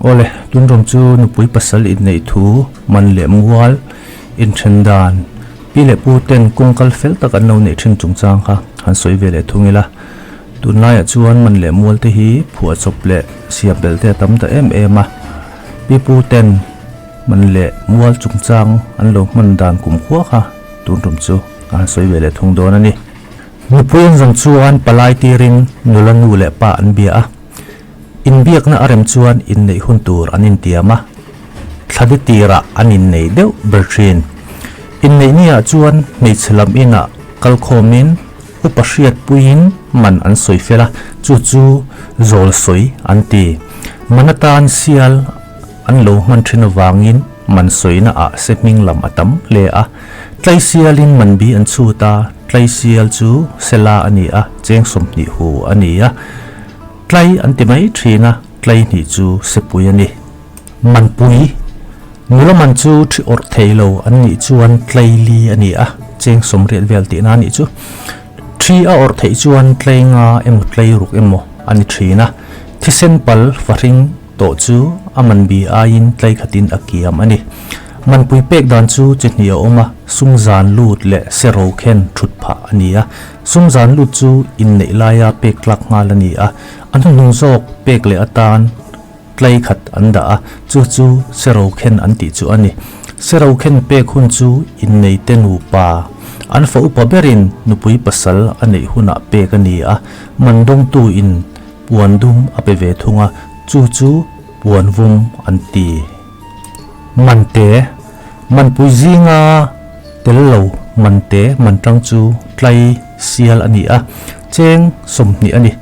Awle, tunrawm chu nupui pasal inneih thu man leh mual inthen dan pi leh pu ten kawng kal fel tak an lo neih thin chungchang kha han sawi ve leh thung ila. Tunlaiah chuan man leh mual te hi phuahchawp leh siam belh te a tam ta em em a, pi pu ten man leh mual chungchang an lo hman dan kumkhua kha tunrawm chu ka han sawi ve leh thung dawn a ni. Nupui an zawng chuan palai tirin nula nu leh pa an bia a. Inbiakna a rem chuan inneih hun tur an intiam a, thladi tirah an innei deuh ber thin. Inneih niah chuan hmeichhe lam inah kalkhawmin upa hriatpuiin man an sawi fel a, chu chu zawl sawi an ti. Man atan sial an lo hman thin avangin man sawina ah se hming lam a tam hle a. Tlai sialin man bi an chhut a, tlai sial chu sela a ni a, cheng 20 hu a ni a. Tlai an ti mai thin a, tlai hnih chu sepui a ni. Manpui, nula man chu thi awrh thei lo an nih chuan tlai li a ni a, cheng 80 vel tihna a nih chu. Thi a awrh theih chuan tlai nga emaw tlai ruk emaw a ni thin a, thisen pal fahring tawh chu a man bi aiin tlai khatin a kiam a ni. Manpui pek dan chu chi hnih a awm a, sum zan lut leh sero khen thut phah a ni a. Sum zan lut chu inneih laia pek tlak nghal a ni a, a hnuhnung zawk pek leh atan tlai khat an dah a, chu chu sero khen an tih chu a ni. Sero khen pek hun chu inneite nupa an fa upa berin nupui pasal a neih hunah pek a ni a, man dawngtu in puan dum a pe ve thung a, chu chu puan vum an ti. Mante, Manpui zinga tel lo mante man tang chu tlai sial a ni a, cheng 20 a ni.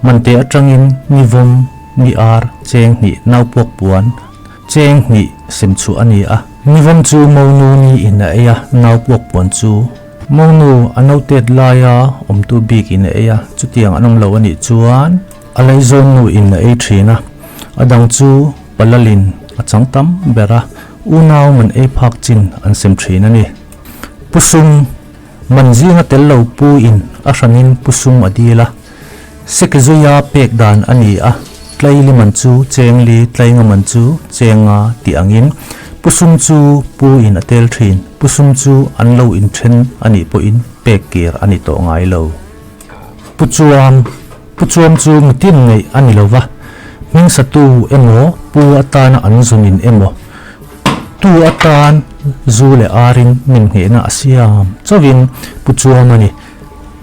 Mante atangin ni vawm, ni ar, cheng hnih naupuak puan, cheng hnih sem chhuah a ni a. Ni vawm chu monu ni in a ei a, naupuak puan chu monu a notet laia awmtu bik in a ei a, chutiang an awm lo a nih chuan a laizawn nu in a ei thin a, a dang chu Palalin a chang tam ber a, unau man ei phak chin an sem thin a ni. Pu Sum, man zinga tel lo pu in a hranin Pu Sum a dil a, Sekizuia pek dan a ni a, Tlaili man chu Chengli, Tlainga man chu Chenga tih angin Pu Sum chu pu in a tel thin, Pu Sum chu an lo inthen a nih pawhin pek kir a ni tawh ngai lo. Pu Chuam, Pu Chuam chu mitin neih a ni lova, hming satu emaw pu atana an zunin emaw, tu atan zu leh arin nemnghehna a siam chauhin Pu Chuam a ni.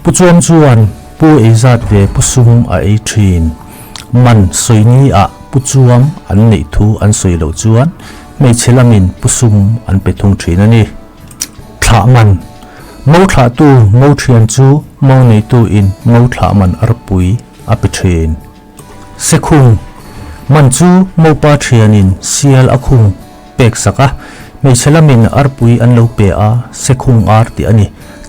Pu Chuam chuan pu ei zat ve pu sum a ei thin. Man sawi ni ah Pu Chuam an neih thu an sawi loh chuan hmeichhe lamin pu sum an pe thung thin a ni. Thlah man, Mo thlahtu mo thian chu mo neitu in mo thlah man arpui a pe thin. Sekhung, Man chu mopa thian in sial a khung pek sak a, hmeichhe lamin arpui an lo pe a, sekhung ar tih a ni.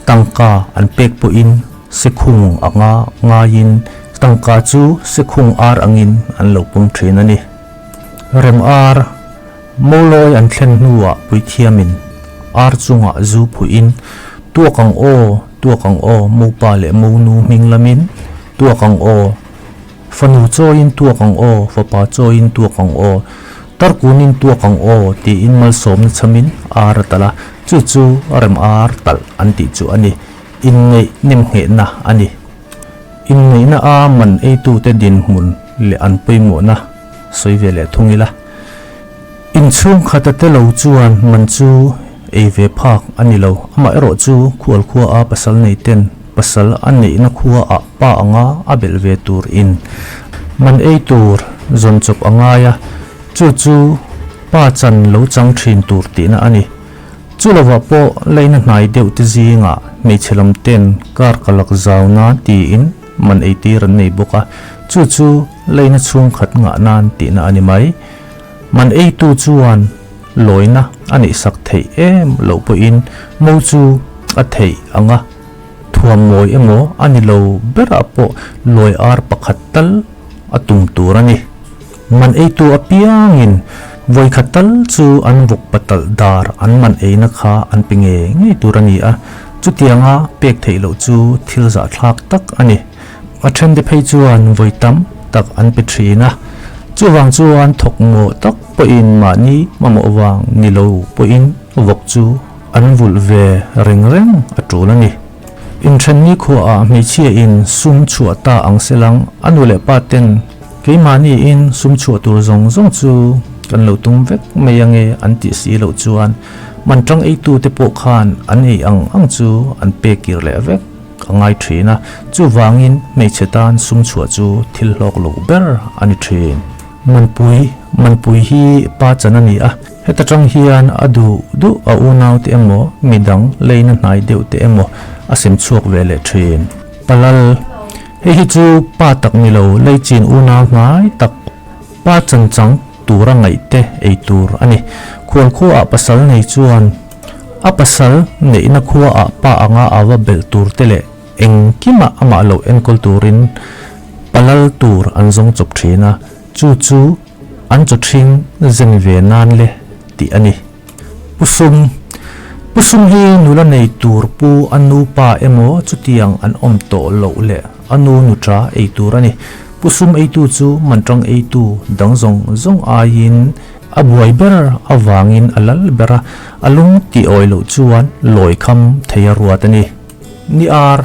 Tangka an pek pawhin sekhung anga ngaiin tangka chu sekhung ar angin an lo pawm thin a ni. Rem ar, Mawlawi an thlen hnuah puithiamin ar chungah zu phuihin, Tuak ang aw, tuak ang aw, mopa leh monu hming lamin, tuak ang aw, fanu chawiin tuak ang aw, fapa chawiin tuak ang aw, tarkunin tuak ang aw, tiin malsawmna chhamin ar a talh a, chu chu rem ar talh an tih chu a ni. Inneih nemnghehna a ni. Inneihna a man eitute dinhmun leh an pawimawhna sawi ve leh thung ila. Inchhung khata te lo chuan man chu ei ve phak a ni lo. Amaherawh chu khual khua a pasal nei ten pasal a neihna khua ah pa anga a belh ve tur in man ei tur zawn chawp a ngai a, chu chu pa chan lo chang thin tur tihna a ni. Chu lovah pawh leina hnai deuh te zingah hmeichhe lam ten kar ka lak zau nan tiin man ei tir an nei bawk a, chu chu leina chhungkhat ngah nan tihna a ni mai. Man eitu chuan lawina a neihsak theih em loh pawhin mo chu a theih ang a, thuam mawi emaw a ni lo berah pawh lawi ar pakhat tal a tum tur a ni. Man eitu apiangin vawikhat tal chu an vawk patalh dar an man eina kha an pe ngei ngei tur a ni a, chutianga pek theih loh chu thil zahthlak tak a ni. A thente phei chuan vawi tam tak an pe thin a. Chuvang chuan thawk mawh tak pawhin mahni mamawh vang ni lo pawhin vawk chu an vulh ve reng reng a tul a ni. Inthen nikhuaah hmeichhia in sum chhuah ta ang selang a nu leh pa ten keimahni in sum chhuah tur zawng zawng chu kan lo tum vek mai ange an tih si loh chuan man tang eitu te pawh khan an ei ang ang chu an pek kir leh vek a ngai thin a, chuvangin hmeichhe tan sum chhuah chu thil hlawk lo ber a ni thin. Manpui, Manpui hi pa chan a ni a, heta tang hian a duh duh a unaute emaw midang leina hnai deuh te emaw a sem chhuak ve leh thin. Palal, Hei hi chu pa tak ni lo lei chin unau hnai tak pa chan chang tura ngaih te ei tur a ni. Khualkhuaah pasal nei chuan a pasal neihna khuaah pa anga a va belh tur te leh engkimah amah lo enkawl turin palal tur an zawng chawp thin a, chu chu an chaw ṭhing zen ve nan le tih a ni. Pu Sum, Pu Sum hi nula nei tur pu a nu pa emaw chutiang an awm tawh loh leh a nu nuṭa ei tur a ni. Pu Sum eitu chu manṭang eitu dang zawng zawng aiin a buai ber avangin a lal ber a, a lung tih awi loh chuan lawi kham thei a ruat a ni. Ni ar,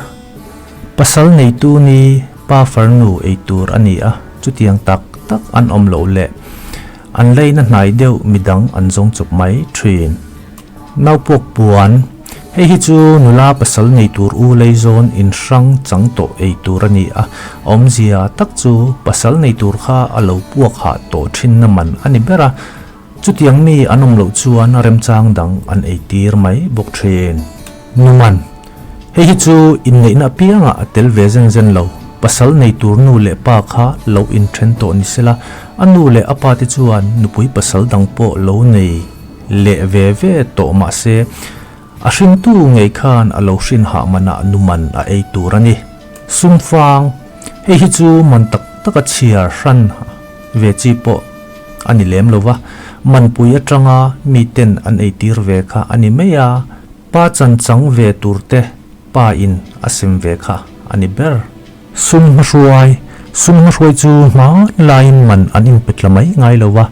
pasal neitu ni pa farnu ei tur a ni a, chutiang tak tak an awm loh leh an leina hnai deuh midang an zawng chawp mai thin. Naupawk puan, Hei hi chu nula pasal nei tur u lei zawn in hrang chang tawh ei tur a ni a, awmzia tak chu pasal nei tur kha a lo puak hah tawh thin na man a ni ber a, chutiang mi an awm loh chuan remchang dang an ei tir mai bawk thin. Numan, Hei hi chu inneihna apiangah a tel ve zen zen lo, pasal nei tur nu leh pa kha lo inthen tawh ni sela, a nu leh a pa te chuan nupui pasal dang pawh lo nei leh ve ve tawh mah se, a hringtu ngei khan a lo hrin hah manah nu man a ei tur a ni. Sumfang, Hei hi chu man tak taka chhiar hran ve chi pawh a ni lem lo va, manpui atanga miten an eitir ve kha a ni mai a, Pa chan chang ve tur te pa in a sem ve kha a ni ber. Sum hmahruai, Sum hmahruai chu hman laiin man an inpe tla mai ngai lo va,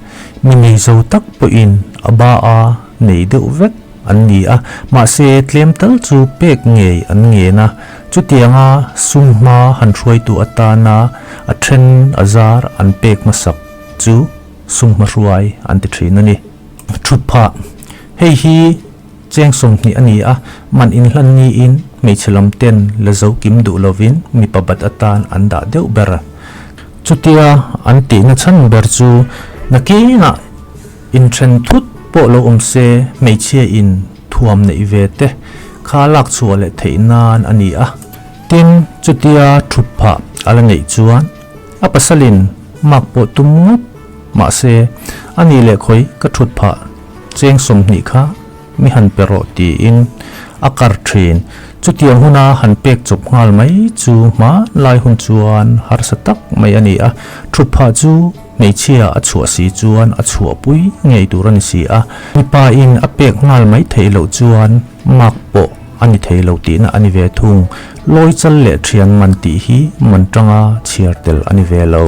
mi nei zo tak pawhin a ba a nei deuh vek an ni a, mahse tlem tal chu pek ngei an ngen a, chutianga sum hma han hruaitu atana a then a zar an pek hmasak chu sum hmahruai an ti thin a ni. Thutphah, Hei hi Cheng 20 a ni a, man inhlan niin hmeichhe lam ten la zo kim duh lovin mipa bat atan an dah deuh ber. Chutia an tihna chhan ber chu nakinah inthen thut pawh lo awm se hmeichhia in thuam neih ve te kha lak chhuah leh theih nan a ni a. Tin, chutia thut phah a la neih chuan a pasalin mak pawh tum ngawt mahse a nih leh khawi ka thut phah Cheng 20 kha mi han pe rawh tiin a kar thin. Chutiang huna han pek chawp nghal mai chu hma lai hun chuan harsa tak mai a ni a, thutphah chu hmeichhia a chhuah si chuan a chhuahpui ngei tur a ni si a, mipa in a pek nghal mai theih loh chuan mark pawh a ni thei lo tihna a ni ve thung. Lawi chal leh thian man tih hi man tanga chhiar tel a ni ve lo.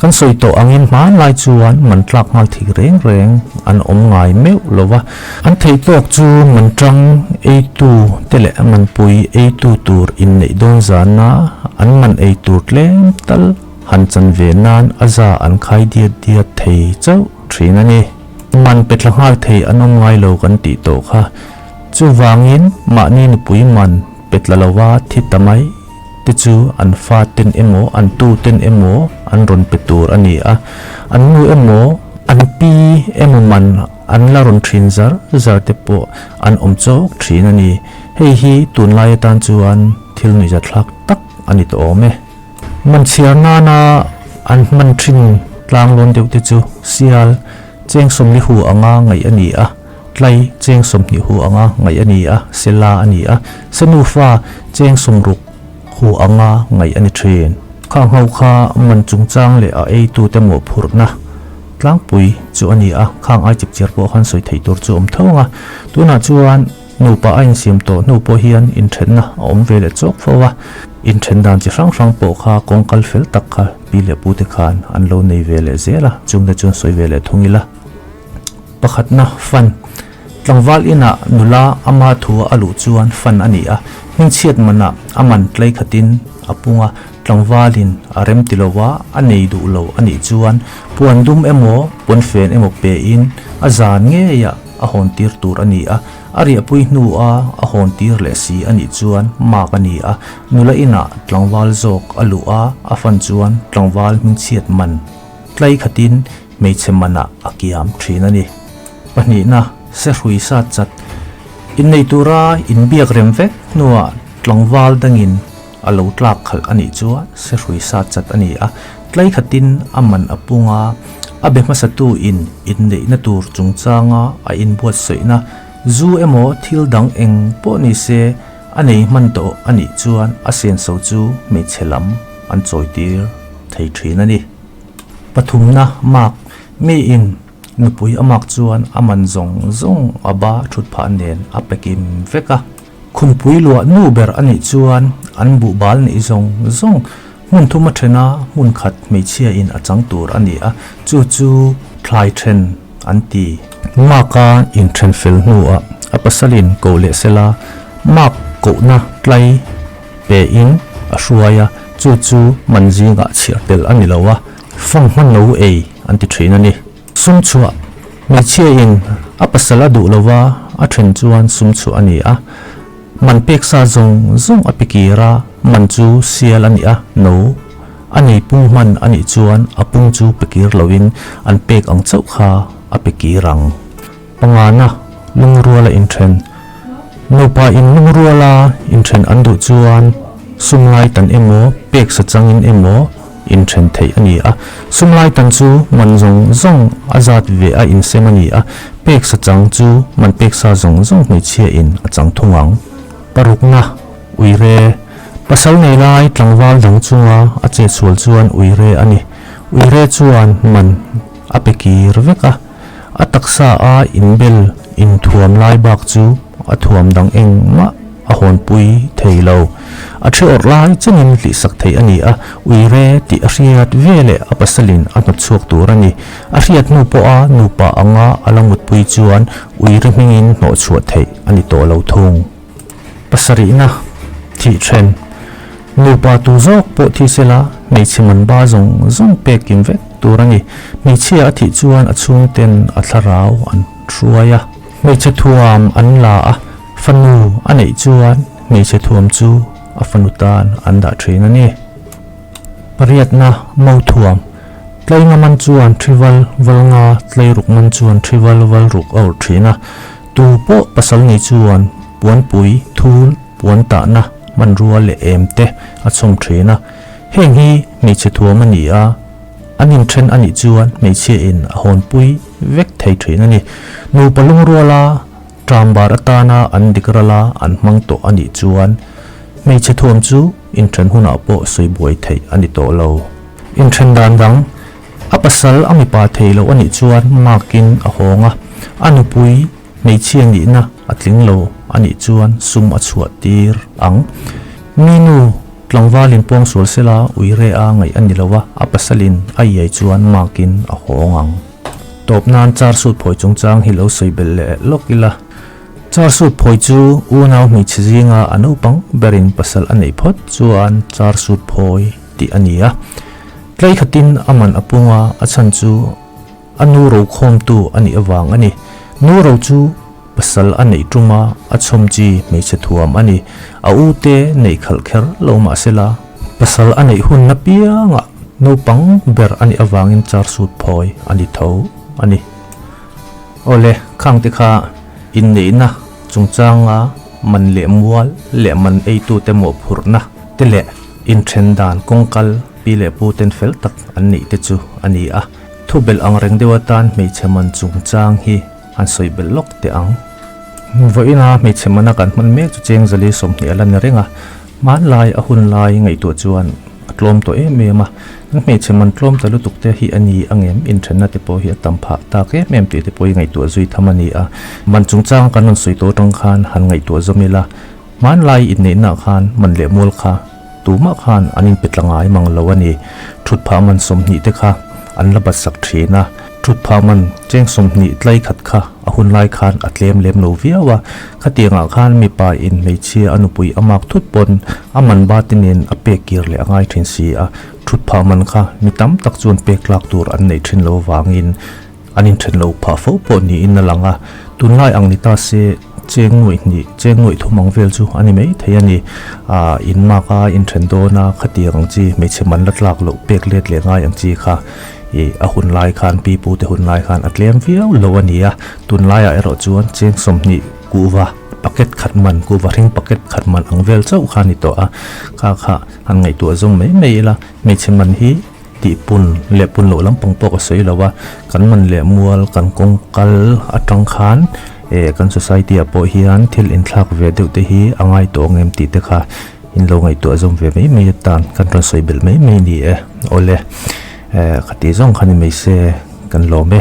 Kan sawi tawh angin hmanlai chuan man tlak nghal thik reng reng an awm ngai meuh lo va, an theih tawk chu man tang eitu te leh manpui eitu tur inneih dawn zana an man ei tur tlem tal han chan ve nan a za an khai diat diat thei chauh thin a ni. Man pe tla nghal thei an awm ngai lo kan tih tawh kha. Chuvangin mahni nupui man pe tla lova thi ta mai. te chu an fa ten emaw an tu ten emaw an rawn pe tur a ni a, an nu emaw an pi emaw man an la rawn thin zar zar te pawh an awm chawk thin a ni. Hei hi tunlai atan chuan thil nuihzathlak tak a ni tawh awm e. Man chhiar nana an hman thin tlang lawn deuh te chu sial cheng 40 hu anga ngaih a ni a. Tlai cheng 20 hu anga ngaih a ni a, sela a ni a, se nufa cheng 60 hu anga ngaih a ni thin. Khang ho kha man chungchang leh a eitute mawhphurhna tlangpui chu a ni a, khang ai chipchiar pawh khan sawi theih tur chu a awm tho ang a. Tunah chuan nupa a insiam tawh hnu pawh hian inthenna a awm ve leh chawk fo a, inthen dan chi hrang hrang pawh kha kawng kal fel tak kha. pi leh pu te khan an lo nei ve leh zel a, chungte chuan sawi ve leh thung ila. Pakhatna, fan. Tlangval inah nula ama thua a luh chuan fan a ni a, hmingchhiat manah a man tlei khatin a pung a, tlangvalin a rem ti lo a, a nei duh lo a nih chuan puan dum emaw puanfen emaw pein a zan ngeiah a hawn tir tur a ni a, a riahpui hnua a hawn tir leh si a nih chuan mak a ni a, nula inah tlangval zawk a luh a, a fan chuan tlangval hmingchhiat man tlai khatin hmeichhe manah a kiam thin a ni. Pahnihna, sehrui sat chat innei tura inbiak rem vek hnuah tlangval dangin a lo tlak khalh a nih chuan sehrui sat chat a ni a, tlai khatin a man a pung a, a be hmasatu in inneihna tur chungchanga a inbuatsaihna zu emaw thil dang eng pawh ni se a nei hman tawh a nih chuan a senso chu hmeichhe lam an chawitir thei thin a ni. Pathumna mark, Mi in nupui a mark chuan a man zawng zawng a ba thut phah nen a pe kim vek a. Khumpui luah nu ber a nih chuan an buh bal neih zawng zawng hmun thum a then a, hmun khat hmeichhia in a chang tur a ni a, chu chu thlai then an ti. Mark a inthen fel hnuah a pasalin koh leh sela mark kohna tlai pe in a hruai a, chu chu man zingah chhiar tel a ni lo a, fang hman lo ei an ti thin a ni. Sum chhuah, Hmeichhia in a pasal a duh lo va, a then chuan sum chhuah a ni a, man pek sa zawng zawng a pe kir a, man chu sial a ni a, no a nei pung hman a nih chuan a pung chu pe kir lo in an pek ang chauh kha a pe kir ang. Pangana, lungruala inthen. Nupa in lungruala inthen an duh chuan sum lai tan emaw, pek sa changin emaw inthen theih a ni a. Sum lai tan chu man zawng zawng a zat ve a insem a ni a, pek sa chang chu man pek sa zawng zawng hmeichhia in a chang thung ang. Parukna, uire. Pasal nei lai tlangval dang chunga a chetsual chuan uire a ni. Uire chuan man a pe kir vek a. A taksa a inbel inthuam lai bak chu a thuam dang engmah a hawnpui thei lo. A thi awrh lai chengin hlihsak theih a ni a, uire tih a hriat veleh a pasalin a hnawt chhuak tur a ni. A hriat hnu pawha nupa anga a la mutpui chuan uire hmingin hnawh chhuah theih a ni tawh lo thung. Pasarihna, thih then. Nupa tu zawk pawh thi sela hmeichhe man ba zawng zawng pek kim vek tur a ni. Hmeichhia a thih chuan a chhungten a thlarau an hruai a. Hmeichhe thuam an la a, fanu a neih chuan hmeichhe thuam chu a fanu tan an dah thin a ni. Pariatna, Mothuam. Tlainga man chuan thival valnga, tleiruk man chuan thival valruk a awrh thin a. Tu pawh pasal nei chuan puanpui, thul, puan tahna, hmanrua leh em te a chhawm thin a. Heng hi hmeichhe thuam a ni a, an inthen a nih chuan hmeichhia in a hawnpui vek thei thin a ni. Nupa lungruala ṭambar atana an dik ral a an hmang tawh a nih chuan hmeichhe thuam chu inthen hunah pawh sawi buai theih a ni tawh lo. Inthen dan dang A pasal a mipa thei lo a nih chuan mark-in a hawng a, a nupui hmeichhia nihna a tling lo a nih chuan sum a chhuah tir ang. Mi nu tlangvalin pawngsual sela uire a ngaih a ni lo a, a pasalin a iai chuan mark-in a hawng ang. Tawp nan car suit phawi chungchang hi lo sawi belh leh lawk ila. Car suit phawi chu unau hmeichhe zinga a naupang berin pasal a neih phawt chuan car suit phawi tih a ni a. Tlai khatin a man a pung a, a chhan chu a nu ro khawmtu a nih avang a ni. Nu ro chu pasal a neih tum a, a chhawm chi hmeichhe thuam a ni. A u te neih khalh kher lo mah sela, pasal a neih hun na piangah naupang ber a nih avangin char sut phawi a ni tho a ni. Awle, khangte kha inneihna chungchanga man leh mual leh man eitute mawhphurhna te leh Inthen dan kawngkal pi leh pu ten fel tak an nih te chu a ni a, thu belh ang reng deuh atan hmeichhe man chungchang hi han sawi belh lawk teh ang. Vawiina hmeichhe mana kan hman mek chu cheng zali 20 a la ni reng a, hmanlai a hun lai ngaihtuah chuan a tlawm tawh em em a, kan hmeichhe man tlawm ta lutuk te hi a ni angem inthenna te pawh hi a tam phah tak em em tih te pawh hi ngaihtuah zui tham a ni a, man chungchang kan rawn sawi tawh atang khan han ngaihtuah zawm ila, Hmanlai inneihnaah khan man leh mual kha tumah khan an inpe tla ngai mang lo a ni. Thut phah man 20 te kha an la bat sak thin a. Thut phah man cheng 20 tlai khat kha a hun lai khan a tlem lem lo viau a. Khatiangah khan mipa in hmeichhia a nupui a mak thut pawn a man bate nen a pek kir leh a ngai thin si a. Thut phah man kha mi tam tak chuan pek tlak tur an neih thin lo vangin An inthen lo phah fo pawh niin a lang a, tunlai ang ni ta se cheng nuaih hnih, cheng nuaih thum ang vel chu a ni mai thei a ni. Aaa in mark a inthen dawn a, khatiang ang chi hmeichhe man la tlak loh pek let leh ngai ang chi kha ih a hun lai khan pi pu te hun lai khan a tlem viau lo a ni a, tunlaiah erawh chuan cheng 20 kuhva packet khat man, kuhva hring packet khat man ang vel chauh kha a ni tawh a, kha kha han ngaihtuah zawng mai mai ila hmeichhe man hi Tih pun leh pun loh lampang pawh ka sawi lo a, kan man leh mual kan kawng kal atang khan eh kan society ah pawh hian thil inthlak ve deuh te hi a ngai tawh ang em tih te kha in lo ngaihtuah zawm ve mai mai atan kan rawn sawi belh mai mai ni e. Awle eh ka tih zawng kha ni mai se kan lawm e.